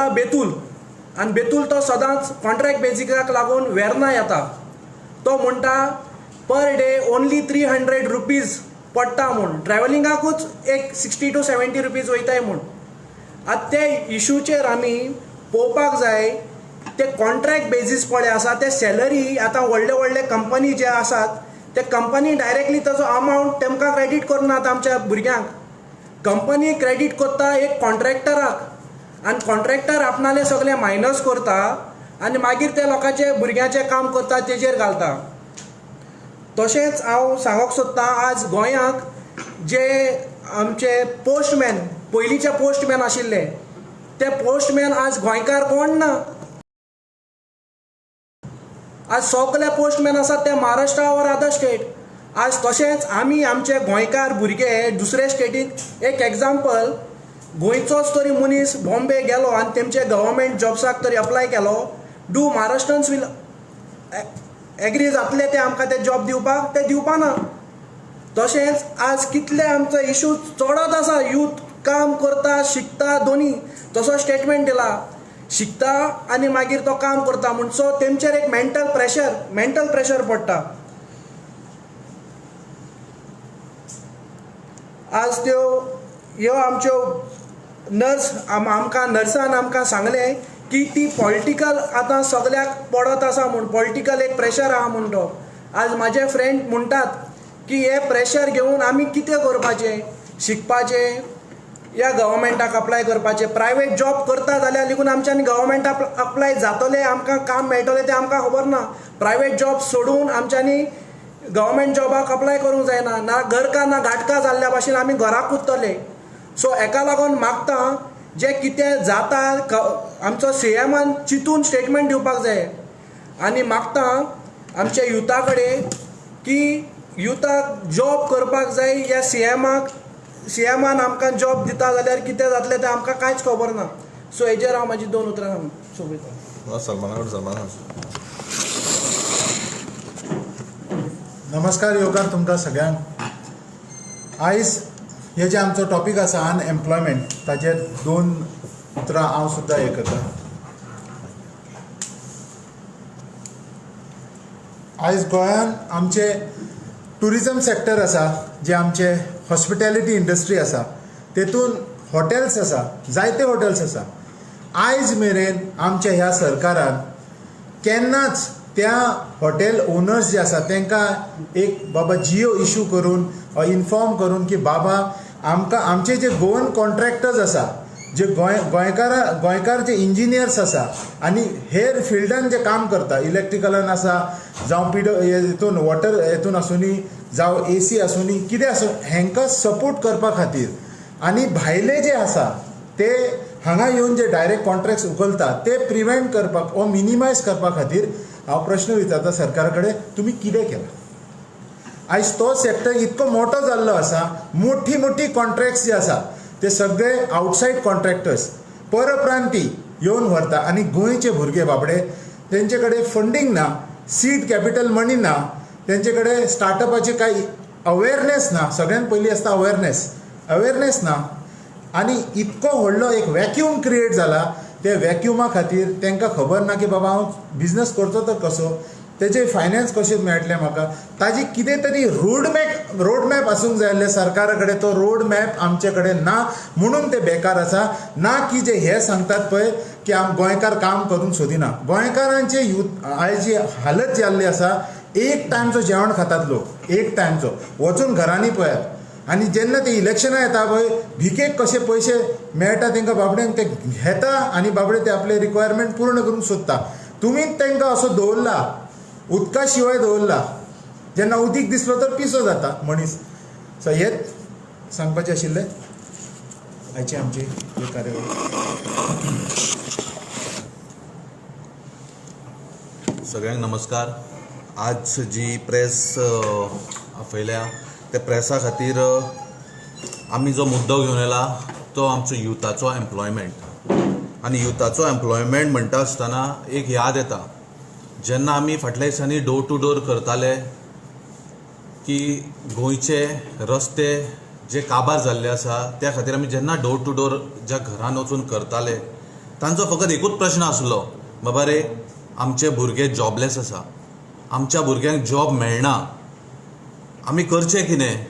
रावता बेतूल आनी बेतूल तो सदांच कॉन्ट्रॅक्ट बेजिकाक लागून वेर्ना येता. तो म्हणटा पर डे ओनली 300 रुपीज पडटा म्हूण, ट्रॅवलिंगाकूच एक 60 to 70 rupees वयताय म्हूण. आतां ते इशूचेर आमी पळोवपाक जाय. ते कॉन्ट्रॅक्ट बेजीस पळय आसा ते सॅलरी आतां व्हडले व्हडले कंपनी जे आसात ते कंपनी डायरेक्टली ताजो अमावंट तेमकां क्रेडीट करनात आमच्या भुरग्यांक. कंपनी क्रेडीट करता एक कॉन्ट्रॅक्टराक आनी कॉन्ट्रॅक्टर आपणाले सगळे मायनस करता आनी मागीर ते लोकांचे भुरग्यांचें काम करता तेजेर घालता. तशेंच हांव सांगूंक सोदतां आज गोंयांक जे आमचे पोस्टमॅन पयलींचे पोस्टमॅन आशिल्ले ते पोस्टमॅन आज गोंयकार कोण ना. आज सगळे पोस्टमॅन आसात ते महाराष्ट्रा ऑर अदर स्टेट. आज तशेंच आमी आमचे गोंयकार भुरगे दुसरे स्टेटीक, एक एग्जाम्पल, गोंयचोच तरी मनीस बॉम्बे गेलो आनी तेमचे गव्हर्मेंट जॉब्साक तरी अप्लाय केलो, do Maharashtrians will agree जातले ते आमकां ते जॉब दिवपाक? ते दिवपा ना. तशेंच आज कितले आमचो इशू चडत आसा, यूथ काम करता शिकता दोनी, तसो स्टेटमेंट दिला शिकता आनी मागीर तो काम करता म्हूण, सो तेमचेर एक मेंटल प्रेशर पडटा. आज त्यो ह्यो आमच्यो नर्स आमकां नर्सान आमकां सांगलें की ती पॉलिटिकल आतां सगल्याक पडत आसा म्हूण, पॉलिटिकल एक प्रेशर आहा म्हूण तो. आज म्हाजे फ्रेंड म्हणटात की हे प्रेशर घेवन आमी कितें करपाचें, शिकपाचें या गव्हर्मेंटाक अप्लाय करपाचें? प्रायवेट जॉब करता जाल्यार लेगून आमच्यान गव्हर्मेंटाक अप्लाय जातलें, आमकां काम मेळटलें तें आमकां खबर ना. प्रायवेट जॉब सोडून आमच्यांनी गव्हर्मेंट जॉबाक अप्लाय करूंक जायना, ना घरका ना घाटका जाल्ल्या भाशेन आमी घराक उरतले. सो हेका लागून मागता जे कितें जाता आमचो सीएमान चिंतून स्टेटमेंट दिवपाक जाय आनी मागता आमच्या युथा कडेन की युथाक जॉब करपाक जाय. ह्या सीएमान आमकां जॉब दिता जाल्यार कितें जातलें तें आमकां कांयच खबर ना. सो हेजेर हांव म्हाजी दोन उतरां सोंपयतां. सलमान. नमस्कार योगार तुमकां सगळ्यांक. आयज हे जे आमचो टॉपीक आसा अनएम्प्लॉयमेंट, ताजेर दोन उतरां हांव सुद्दां हे करता. आयज गोंयांत आमचे ट्युरिजम सेक्टर आसा, जे आमचे हॉस्पिटॅलिटी इंडस्ट्री आसा, तेतून हॉटेल्स आसा, जायते हॉटेल्स आसा. आयज मेरेन आमच्या ह्या सरकारान केन्नाच त्या हॉटेल ओनर्स जे आसा तांकां एक बाबा जियो इशू करून इन्फॉर्म करून की बाबा आमकां आमचे जे गोवन कॉन्ट्रॅक्टर्स आसा, जे गोंयकार जे इंजिनियर्स आसा आनी हेर फिल्डान जे काम करता, इलेक्ट्रिकलान आसा जावं पिडो हेतून वॉटर हेतून आसूनी जावं एसी आसूनी कितें आसूं, हेंकां सपोर्ट करपा खातीर आनी भायले जे आसा ते हांगा येवन जे डायरेक्ट कॉन्ट्रॅक्ट्स उखलता ते प्रिवेंट करपाक ओ मिनिमायज करपा खातीर हांव प्रश्न विचारता सरकारा कडेन, तुमी कितें केलां? आयज तो सेक्टर इतको मोटो जाल्लो आसा, मोठी मोठी कॉन्ट्रॅक्ट्स जे आसा ते सगळे आवटसायड कॉन्ट्रॅक्टर्स परप्रांती येवन व्हरता आनी गोंयचे भुरगे बाबडे तेंचे कडेन फंडींग ना, सीड कॅपिटल मनी ना, तेंचे कडेन स्टार्टअपाचे कांय अवेरनेस ना. सगळ्यांत पयलीं आसता अवेरनेस, अवेरनेस ना आनी इतको व्हडलो एक वॅक्यूम क्रिएट जाला. त्या वॅक्युमा खातीर तांकां खबर ना की बाबा हांव बिजनस करचो तर कसो, तेजे फायनान्स कशें मेळटलें म्हाका, ताजी कितें तरी रोड मॅप आसूंक जाय आसलें सरकारा कडेन. तो रोड मॅप आमचे कडेन ना म्हणून ते बेकार आसा. ना की जे हे सांगतात पळय की आम गोंयकार काम करूंक सोदिना. गोंयकारांचे यूथ आयज जी हालत जाल्ली आसा, एक टायमचो जेवण खातात लोक, एक टायमचो, वचून घरांनी पळयात. आनी जेन्ना ते इलेक्शनां येता पळय, भिकेक कशे पयशे मेळटा तांकां बाबड्यांक ते घेता आनी बाबडे ते आपले रिक्वायरमेंट पूर्ण करूंक सोदता. तुमी तांकां असो दवरला, उदका शिवाय दवरला, जेन्ना उदीक दिसलो तर पिसो जाता मनीस. सो हेच सांगपाचें आशिल्लें आयची आमची कार्यावळ. सगळ्यांक नमस्कार. आज जी प्रेस आपयल्या त्या प्रेसा खातीर आमी जो मुद्दो घेवन येला तो आमचो युथाचो एम्प्लॉयमेंट. आनी युथाचो एम्प्लॉयमेंट म्हणटा आसतना एक याद येता, जेन्ना आमी फाटल्या दिसांनी डोर टू डोर करताले की गोंयचे रस्ते जे काबार जाल्ले आसा त्या खातीर आमी जेन्ना डोर टू डोर ज्या घरान वचून करताले तांचो फकत एकूच प्रश्न आसलो, बाबा रे आमचे भुरगे जॉबलेस आसा, आमच्या भुरग्यांक जॉब मेळना, आमी करचें कितें?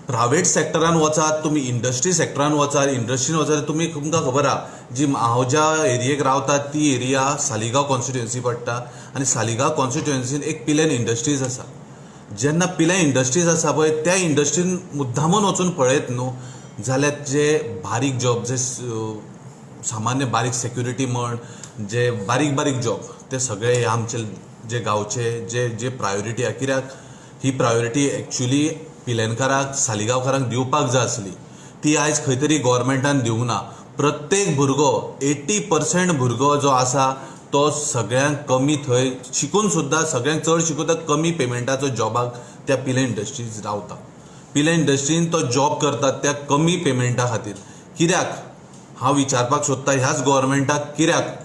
प्रायवेट सेक्टरान वचात तुमी, इंडस्ट्री सेक्टरान वचात, इंडस्ट्रीन वचात तुमी, तुमकां खबर आहा जी हांव ज्या एरियेक रावता ती एरिया सालिगांव कॉन्स्टिट्युएन्सी पडटा आनी सालिगांव कॉन्स्टिट्युएन्सीन एक पिलेन इंडस्ट्रीज आसा. जेन्ना पिलेन इंडस्ट्रीज आसा पळय त्या इंडस्ट्रीन मुद्दामून वचून पळयत न्हू जाल्यार जे बारीक जॉब, जे सामान्य बारीक सेक्युरिटी म्हण, जे बारीक बारीक जॉब, ते सगळे आमचे जे गांवचे जे जे प्रायोरिटी आहा, कित्याक ही प्रायोरिटी एक्चुली पिलेनकाराक सालिगांवकारांक दिवपाक जाय आसली, ती आयज खंय तरी गोवोरमेंटान दिवंक ना. प्रत्येक भुरगो 80% भुरगो जो आसा तो सगळ्यांक कमी थंय शिकून सुद्दां, सगळ्यांक चड शिकून कमी पेमेंटाचो जॉबाक त्या पिले इंडस्ट्रीज रावता. पिले इंडस्ट्रीन तो जॉब करता त्या कमी पेमेंटा खातीर. कित्याक हांव विचारपाक सोदता ह्याच गोवोरमेंटाक, कित्याक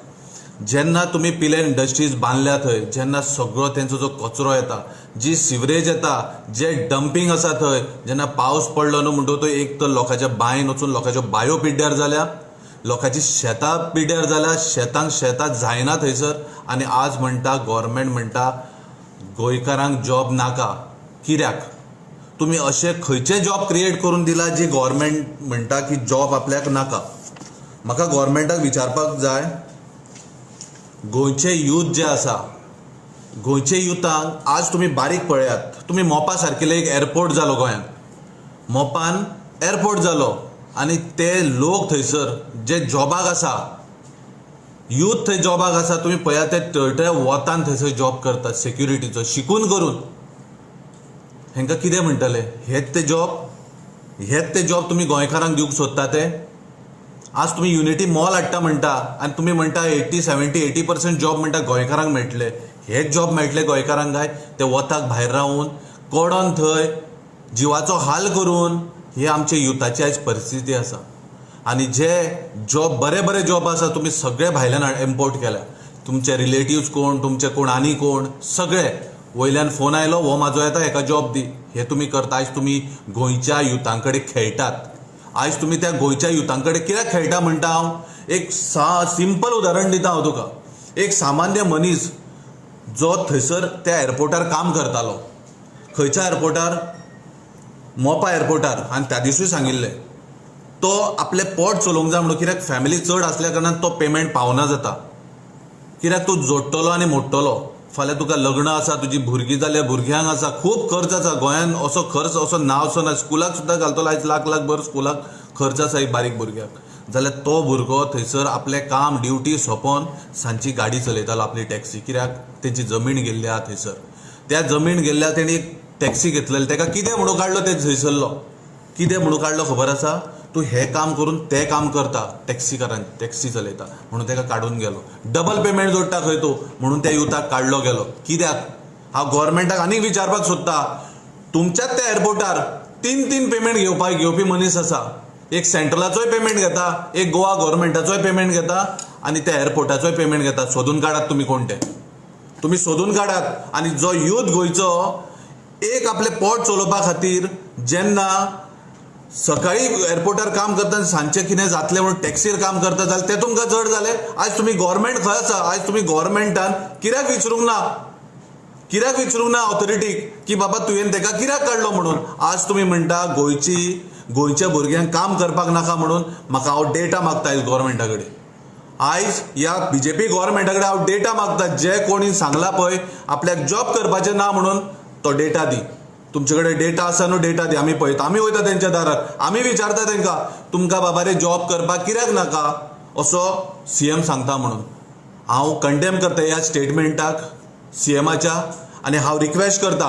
जेन्ना तुमी पिले इंडस्ट्रीज बांदल्या थंय जेन्ना सगळो तेंचो जो कचरो येता, जी सिवरेज येता, जे डंपींग आसा थंय, जेन्ना पावस पडलो न्हू म्हणटकूच तो एक तर लोकांच्या बांयन वचून लोकांच्यो बांयो पिड्ड्यार जाल्या, लोकांची शेतां पिड्ड्यार जाल्या, शेतांक शेतां जायना थंयसर. आनी आज म्हणटा गोवोरमेंट म्हणटा गोंयकारांक जॉब नाका. कित्याक तुमी अशे खंयचे जॉब क्रिएट करून दिला जी गोवोरमेंट म्हणटा की जॉब आपल्याक नाका? म्हाका गोवोरमेंटाक विचारपाक जाय, गोंयचे यूथ जे आसा, गोंयचे युथांक आज तुमी बारीक पळयात, तुमी मोपा सारकेले एक एअरपोर्ट जालो गोंयांत, मोपान एअरपोर्ट जालो आनी ते लोक थंयसर जे जॉबाक आसा, यूथ थंय जॉबाक आसा, तुमी पळयात ते टळटळ्या वतान थंयसर जॉब करतात सेक्युरिटीचो शिकून करून. हेंकां कितें म्हणटले? हेच ते जॉब, हेच ते जॉब तुमी गोंयकारांक दिवंक सोदता ते? आज तुमी युनिटी मॉल हाडटा म्हणटा आनी तुमी म्हणटा 80, 70, 80% जॉब म्हणटा गोंयकारांक मेळटले. हेच जॉब मेळटले गोंयकारांक काय ते वताक भायर रावून कडोन थंय जिवाचो हाल करून? ही आमच्या युथाची आयज परिस्थिती आसा. आनी जे जॉब बरे बरे जॉब आसा तुमी सगळे भायल्यान इम्पोर्ट केल्या, तुमचे रिलेटिव्स कोण, तुमचे कोण आनी कोण, सगळे वयल्यान फोन आयलो हो म्हाजो येता हेका जॉब दी, हे तुमी करता. आयज तुमी गोंयच्या युथां कडेन खेळटात. आयज तुमी त्या गोंयच्या युथां कडेन कित्याक खेळटा म्हणटा हांव? एक सिंपल उदाहरण दिता हांव तुका. एक सामान्य मनीस जो थंयसर त्या एअरपोर्टार काम करतालो, खंयच्या एअरपोर्टार? मोपा एअरपोर्टार. आनी त्या दिसूय सांगिल्लें तो आपलें पोट चलोवंक जाय म्हणून, कित्याक फॅमिली चड आसल्या कारणान तो पेमेंट पावना जाता. कित्याक तूं जोडटलो आनी मोडटलो, फाल्यां तुका लग्न आसा, तुजी भुरगीं जाल्या, भुरग्यांक आसा, खूब खर्च आसा गोंयांत. असो खर्च असो ना असो ना, स्कुलाक सुद्दां घालतलो आयज लाख लाख भर स्कुलाक खर्च आसा एक बारीक भुरग्याक. जाल्यार तो भुरगो थंयसर आपलें काम ड्युटी सोंपोवन सांजची गाडी चलयतालो आपली टॅक्सी, कित्याक तेंची जमीन गेल्ली आहा थंयसर. त्या जमीन गेल्ल्या तेणी एक टॅक्सी घेतलेली, तेका कितें म्हणून काडलो ते थंयसरलो, कितें म्हणून काडलो खबर आसा? तूं हें काम करून तें काम करता, टॅक्सीकारान टॅक्सी चलयता म्हणून तेका काडून गेलो. डबल पेमेंट जोडटा खंय तूं म्हणून त्या युथाक काडलो गेलो. कित्याक? हांव गोवोरमेंटाक आनीक विचारपाक सोदता, तुमच्याच त्या एअरपोर्टार 3-3 पेमेंट घेवपी मनीस आसा. एक सेंट्रलाचोय पेमेंट घेता, एक गोवा गोवोरमेंटाचोय पेमेंट घेता आनी त्या एअरपोर्टाचोय पेमेंट घेता. सोदून काडात तुमी कोण ते, तुमी सोदून काडात. आनी जो यूथ गोंयचो एक आपलें पोट चलोवपा खातीर जेन्ना सकाळी एअरपोर्टार काम करता, सांजचें कितें जातलें म्हणून टॅक्सीर काम करता जाल्यार तें तुमकां चड जालें. आयज तुमी गोवोरमेंट खंय आसा? आयज तुमी गोवोरमेंटान कित्याक विचारूंक ना, कित्याक विचारूंक ना ऑथॉरिटीक की बाबा तुवें तेका कित्याक काडलो म्हणून? आज तुमी म्हणटा गोंयच्या भुरग्यांक काम करपाक नाका म्हणून. म्हाका हांव डेटा मागता आयज गोवोरमेंटा कडेन, आयज ह्या बीजेपी गोवोरमेंटा कडेन हांव डेटा मागता. जे कोणी सांगला पळय आपल्याक जॉब करपाचें ना म्हणून, तो डेटा दी. तुमचे कडेन डेटा आसा न्हू, डेटा दी. आमी पळयता, आमी वयता तेंच्या दारार, आमी विचारता तेंकां तुमकां बाबा रे जॉब करपाक कित्याक नाका असो सीएम सांगता म्हणून. हांव कंडेम करता ह्या स्टेटमेंटाक सीएमाच्या आनी हांव रिक्वेस्ट करता,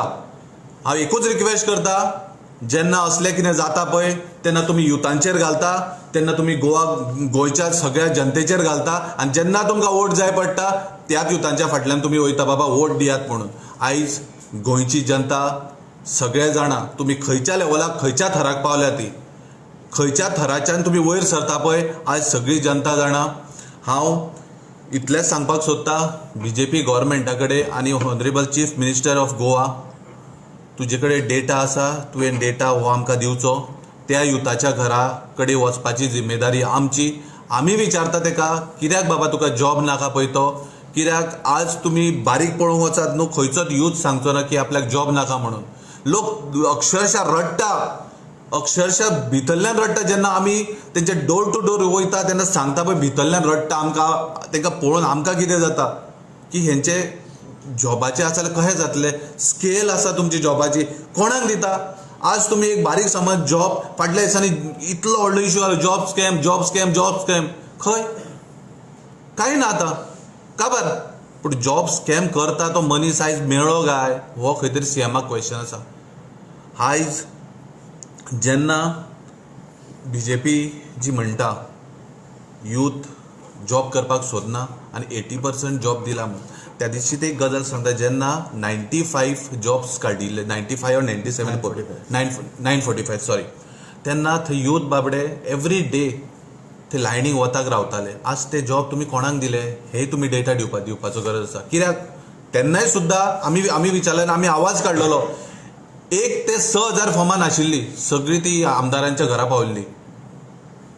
हांव एकूच रिक्वेस्ट करता, जेन्ना असलें कितें जाता पळय तेन्ना तुमी युथांचेर घालता, तेन्ना तुमी गोंयच्या सगळ्या जनतेचेर घालता आनी जेन्ना तुमकां वोट जाय पडटा त्याच युथांच्या फाटल्यान तुमी वयता, बाबा वोट दियात म्हणून. आयज गोंयची जनता सगळे जाणा तुमी खंयच्या लेवलाक खंयच्या थराक पावल्या, ती खंयच्या थराच्यान तुमी वयर सरता पळय, आयज सगळी जनता जाणा. हांव इतलेंच सांगपाक सोदता बीजेपी गोवोरमेंटा कडेन आनी honourable chief minister of Goa, तुजे कडेन डेटा आसा, तुवें डेटा हो आमकां दिवचो. त्या युथाच्या घरा कडेन वचपाची जिम्मेदारी आमची. आमी विचारता तेका कित्याक बाबा तुका जॉब नाका पळय तो, कित्याक आज तुमी बारीक पळोवंक वचात न्हू, खंयचोच यूथ सांगचो ना की आपल्याक जॉब नाका म्हणून. लोक अक्षरशः रडटा, अक्षरशः भितरल्यान रडटा. जेन्ना आमी तेंचे डोर टू डोर वयता तेन्ना सांगता पळय भितरल्यान रडटा आमकां, तांकां पळोवन आमकां कितें जाता की हेंचे जॉबाचे आसा जाल्यार कशें जातलें, स्केल आसा तुमची जॉबाची, कोणाक दिता. आज तुमी एक बारीक समज जॉब फाटल्या दिसांनी इतलो व्हडलो इशू जालो, job scam job scam job scam, खंय कांय ना आतां काबर. पूण जॉब स्कॅम करता तो मनीस आयज मेळ्ळो काय, हो खंय तरी सीएमाक क्वेश्चन आसा. आयज जेन्ना बीजेपी जी म्हणटा यूथ जॉब करपाक सोदना आनी 80% जॉब दिला म्हूण, त्या दिशी ते एक गजाल सांगता, जेन्ना 95 जॉब्स काडिल्ले, 95 or 97 945 sorry, तेन्ना थंय यूथ बाबडे एवरी डे ते लायनीक वताक रावताले. आज ते जॉब तुमी कोणाक दिले हे तुमी डेटा दिवपाचो गरज आसा. कित्याक तेन्नाय सुद्दां आमी विचारले आनी आमी आवाज काडलेलो, 1 ते 6,000 फॉर्मां नाशिल्ली, सगळीं ती आमदारांच्या घरा पावल्ली,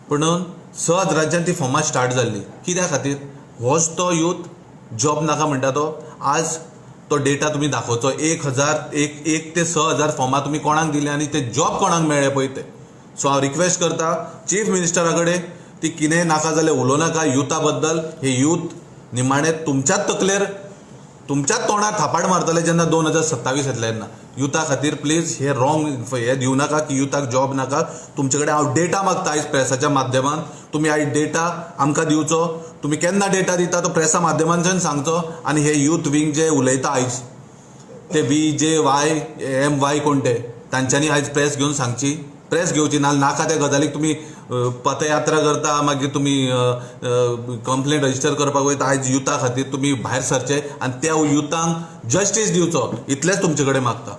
पुणून 6,000च्यान ती फॉर्मां स्टार्ट जाल्ली. कित्या खातीर होच तो यूथ जॉब नाका म्हणटा तो. आज तो डेटा तुमी दाखोवचो, 1 ते 6,000 फॉर्मां तुमी कोणाक दिले आनी ते जॉब कोणाक मेळ्ळे पळय ते. सो हांव रिक्वेस्ट करता चीफ मिनिस्टरा कडेन, ती कितेंय नाका जाल्यार उलोवं नाका युथा बद्दल. हे यूथ निमाणें तुमच्याच तकलेर तुमच्याच तोंडार थापाट मारतले जेन्ना 2027 येतले तेन्ना. युथा खातीर प्लीज हे रॉंग हे दिवं नाका की युथाक जॉब नाका. तुमचे कडेन हांव डेटा मागता आयज प्रेसाच्या माध्यमान, तुमी आयज डेटा आमकां दिवचो. तुमी केन्ना डेटा दिता तो प्रेसा माध्यमांतल्यान सांगचो. आनी हे यूथ विंग जे उलयता आयज ते V J Y M Y कोण ते, तांच्यांनी आयज प्रेस घेवन सांगची, प्रेस घेवची ना नाका त्या गजालीक तुमी पदयात्रा करता, मागीर तुमी कंप्लेन रजिस्टर करपाक वयता. आयज युथा खातीर तुमी भायर सरचे आनी त्या युथांक जस्टीस दिवचो, इतलेंच तुमचे कडेन मागता.